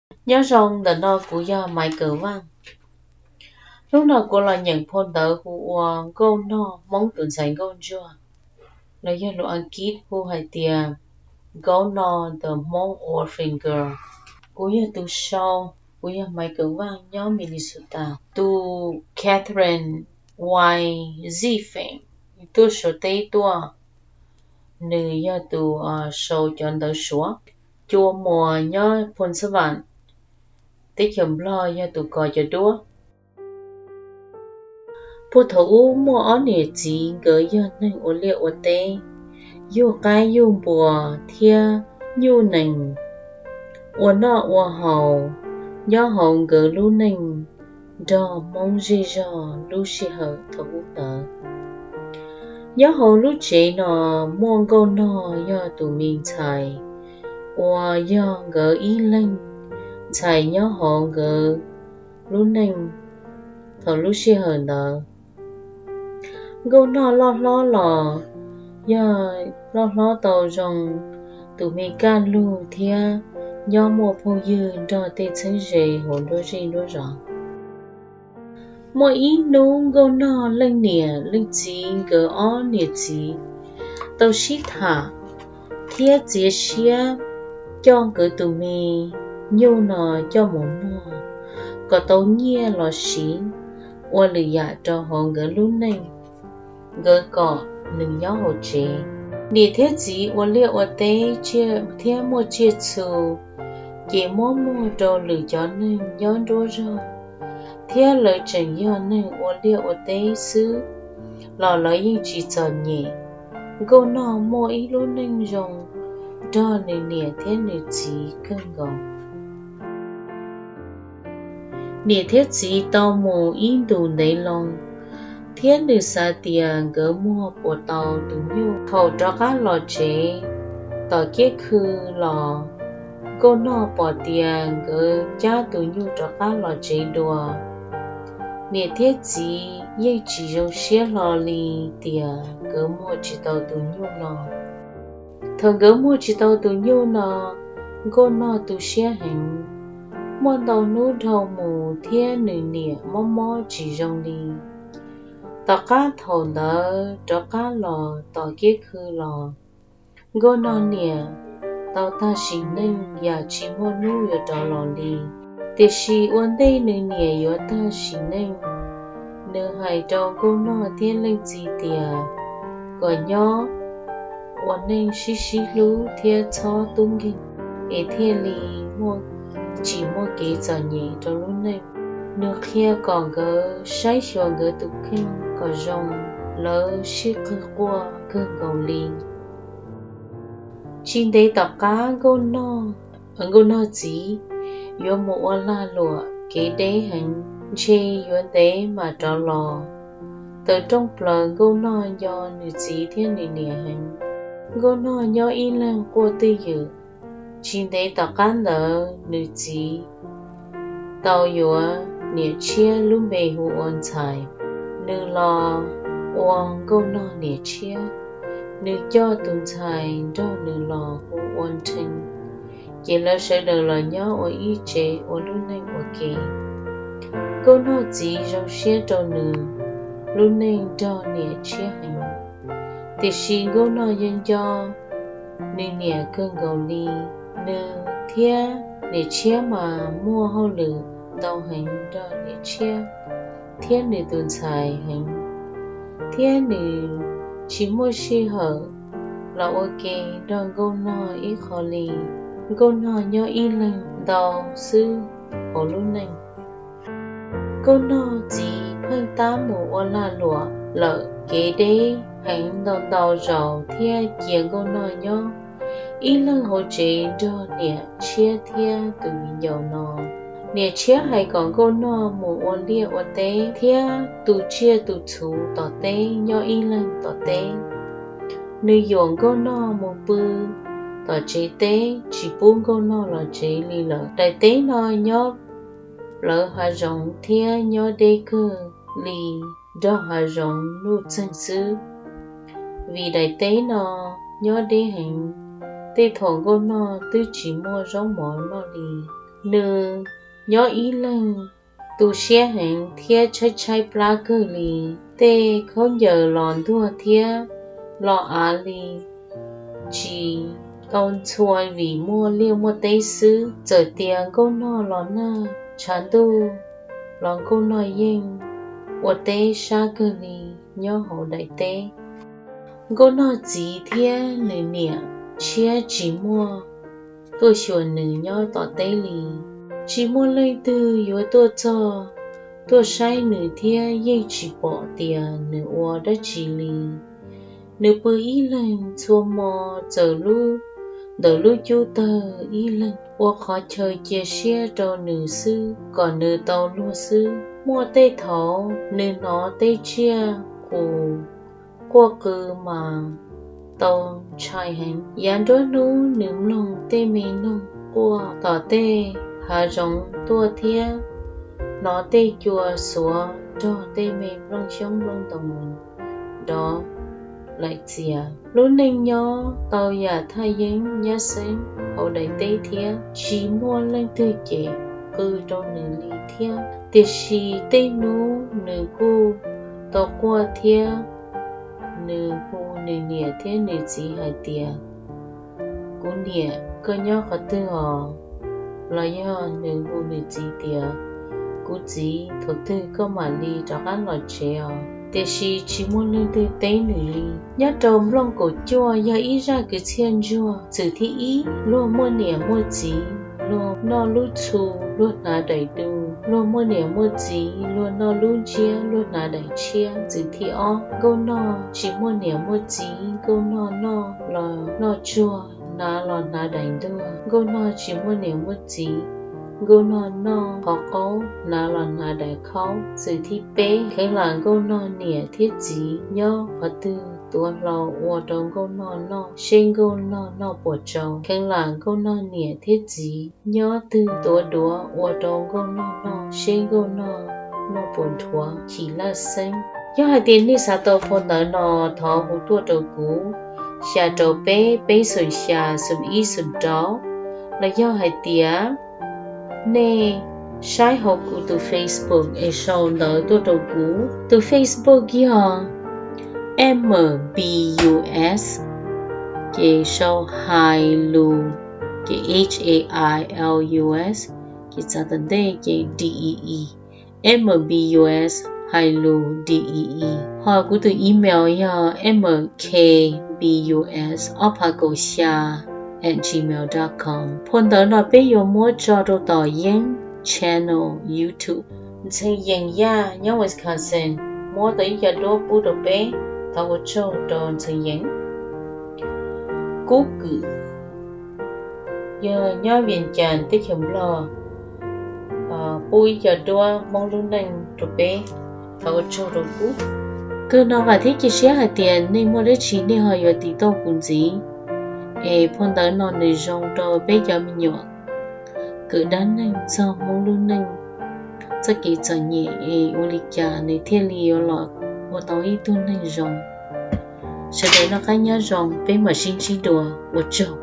Nyob zoo, ntawm no kuv yog Maiv Kawm Vaaj. Hnub no kuv los nyeem phau ntawv hu ua Nkauj Nog Hmoob tus ntxhais nkauj ntsuag, los yog lus Askiv hu hais tias Nkauj Nog The Hmong Orphan Girl. Kuv yog tus sau, kuv yog Maiv Kawm Vaaj nyob Minnesota. Tus Katherine Wise Zifeem tuaj Suav teb tuaj, nws yog tus sau cov ntawv Suav. Cua Muas nyob Phoos Xab Vam, teb chaws Nplog, yog tus kos cov duab. Puag thaum ub muaj ob niam txiv, nkawd yog neeg ua liaj ua teb, yug qaib yug npua thiab nyuj nees, ua noj ua haus nyob hauv nkawd lub neej nrog Hmoob zej zog lub sij hawm thaum ub ntawd. Nyob hauv lub tsev no muaj Nkauj Nog yog tus me ntxhais uas yog nkawd ib leeg ntxhais nyob hauv nkawd lub neej thaum lub sij hawm ntawd. Nkauj Nog loj hlob los yog loj hlob tau zoo tus me kaj lug thiab nyob muaj phooj ywg nrog tej txheeb ze hauv nruab zej nruab zos. Muaj ib hnub Nkauj Nog leej niam leej txiv nkawd ob niam txiv tau sib tham thiab txiav siab coj nkawd tus me nyuj no coj mus muag kom tau nyiaj los siv ua lwm yam rau hauv nkawd lub neej, nkawd kom nws nyob hauv tsev. Niam thiab txiv ua liaj ua teb thiab muaj tsiaj txhu, ces muab muag rau lwm cov neeg nyob nruab zog, thiab lawv tseem yog neeg ua liaj ua teb xwb los lawv yeej tsis txom nyem. Nkauj Nog muaj ib lub neej zoo nrog nws niam thiab nws txiv kawg nkaus. Niam thiab txiv tau mus ib ntus ntev loo, thiab nws xav tias nkawd muag puas tau tus nyuj. Thaum rov qab los tsev tom kiab khw los, Nkauj Nog pom tias nkawd cab tus nyuj rov qab los tsev dua. Niam thiab txiv yeej tsis zoo siab hlo li tias nkawd muag tsis tau tus nyuj no. Thaum nkawd muag tsis tau tus nyuj no, Nkauj Nog tu siab heev, muaj ntau hnub dhau mus thiab nws niam mob mob tsis zoo li. Tom qab thaum ntawd rov qab los tom kiab khw los, Nkauj Nog niam tau tag sim neej yam tsis muaj hnub yuav rov los li. Tiam sis ua ntej nws niam yuav tag sim neej, nws hais rau Nkauj Nog thiab leej txiv tias kom nyob ua neej sib sib hlub thiab txhob tub nkeeg es thiaj li tsis muaj kev txom nyem rau lub neej. Nws qhia kom nkawd saib xyuas nkawd tus kheej kom zoo, lawv sib qw quaj kawg nkaus li. Tsis ntev tom qab Nkauj Nog, Nkauj Nog txiv yuav mus ua lag luam kev deb heev, ntshe yuav ntev mam rov los. Tawm rooj plaws Nkauj Nog nco nws txiv thiab nws niam heev. Nkauj Nog nyob ib leeg quaj twj ywm. Tsis ntev tom qab ntawd nws txiv tau yuav niam tshiab lub npe hu ua Ntxhais. Nws los ua Nkauj Nog niam tshiab. Nws coj tus ntxhais nrog nws los hu ua Nrhee, ces lawv sawv daws los nyob ua ib tsev ua lub neej ua ke. Nkauj Nog txiv zoo siab rau nws lub neej nrog niam tshiab heev, tiam sis Nkauj Nog yeej nco nws niam kawg nkaus li. Nws thiab niam tshiab mas muaj hauj lwm ntau heev nrog niam tshiab thiab nws tus ntxhais heev, thiab nws tsis muaj sij hawm los ua ke nrog Nkauj Nog ib qho li. Nkauj Nog nyob ib leeg ntau xwb hauv lub neej. Nkauj Nog txiv pheej tab mus ua lag luam lawm, kev deb heev ntau ntau zaus thiab cia Nkauj Nog nyob ib leeg hauv tsev nrog niam tshiab thiab tus viv ncaus no. Niam tshiab hais kom Nkauj Nog mus ua liaj ua teb thiab tu tsiaj tu txhu tom teb, nyob ib leeg tom teb. Nws yuam Nkauj Nog mus pw tom tsev teb, tsis pub Nkauj Nog los tsev li lawm. Daim teb no nyob plawv hav zoov thiab nyob deb kawg li nrog hav zoov nuj txeeg xwb. Vim daim teb no nyob deb heev, tej thaum Nkauj Nog twb tsis muaj zaub mov noj li. Nws nyob ib leeg tu siab heev thiab tshaib tshaib plab kawg li. Tej khaub ncaws los ntuag thiab los av li tsis tau ntxhua vim muaj liaj muaj teb xwb. Txawm tias Nkauj Nog los nag tshav ntuj los Nkauj Nog yeej ua teb sab kawg li nyob hauv daim teb. Nkauj Nog txiv thiab nws niam tshiab tsis muaj tuaj xyuas nws nyob tom teb li. Tsis muaj leej twg yuav tuaj txog tuaj saib nws thiab yeej tsis pom tias nws ua dab tsi li. Nws pw ib leeg txhua hmo, txawm lub ntawm lub cub tawg ib leeg ua qhov chaw cia siab rau nws xwb kom nws tau luag xwb. Muaj tej thaum nws hnov tej tsiaj qus quaj qw mas tau ntshai heev. Yav nruab hnub nws mloog tej me noog quaj tom tej hav zoov tuaj thiab hnov tej cua xuav nrog tej me nplooj xyoob nplooj ntoos nrov laim txias. Lub neej nyob tau yam thaj yeeb nyab xeeb hauv daim teb thiab tsis muaj leej twg cem qw rau nws li thiab. Tiam sis tej hnub nws kuj tau quaj thiab nws hu nws niam thiab nws txiv hais tias, Kuv niam, koj nyob qhov twg os? Los yog nws hu nws txiv tias, Kuv txiv, thaum twg koj mam li rov qab los tsev os? Tiam sis tsis muaj leej twg teb nws li. Nyob rau nplooj kaum cuaj yog ib zaj kwv txhiaj ntsuag. Txwm thib ib, luag muaj niam muaj txiv, luag noj lub txhu, luag hnav daim du. Luag muaj niam muaj txiv, luag noj lub ntsiab, luag hnav daim tshiab. Txwm thib ob, Nkauj Nog tsis muaj niam muaj txiv, Nkauj Nog noj los noj tsuag, hnav los hnav daim ntuag. Nkauj Nog tsis muaj niam muaj txiv, Nkauj Nog noj qhov qaub, hnav los hnav daim khaub. Txwm thib peb, kheev lam Nkauj Nog niam thiab txiv nyob qhov twg tuav hlau ua rau Nkauj Nog noj seb Nkauj Nog noj puas tsau. Kheev lam Nkauj Nog niam thiab txiv nyob twg tuav duav ua rau Nkauj Nog noj seb Nkauj Nog noj puas dhuav chim laj xeeb. Yog hais tias nej xav tau phau ntawv no, thov hu tuaj rau kuv xya rau peb peb xoom xya xoom ib xoom rau, los yog hais tias nej saib hauv kuv tus Facebook es sau ntawv tuaj rau kuv. Tus Facebook yog M B U S, ces sau Hais Lus, ces H A I L U S, ces txav tom ntej ces D E E, M B U S Hais Lus D E E. Ho kuv tus email yog M K B U S ob phav kaum xya at gmail dot com. Phau ntawv no peb yuav muab tso rau tom Yeeb channel YouTube. Ntxhee Yees Yaj nyob Wisconsin muab tau ib co duab pub rau peb, thov ua tsaug rau Ntxhee Yees. Kub Kwm yog nyob Vias Cas teb chaws Nplog, pub ib co duab Hmoob lub neej rau peb, thov ua tsaug rau Kub. Kawg no vam thiab cia siab hais tias nej muaj dab tsi nej ho yuav tiv tauj kuv ntxiv, es phau ntawv no nws zoo rau peb cov me nyuam kawm dab neeg txog Hmoob lub neej, txoj kev txom nyem es ua li cas nws thiaj li yuav los ua tau ib tug neeg zoo. Sawv daws noj qab nyob zoo, peb mam sib ntsib dua, ua tsaug.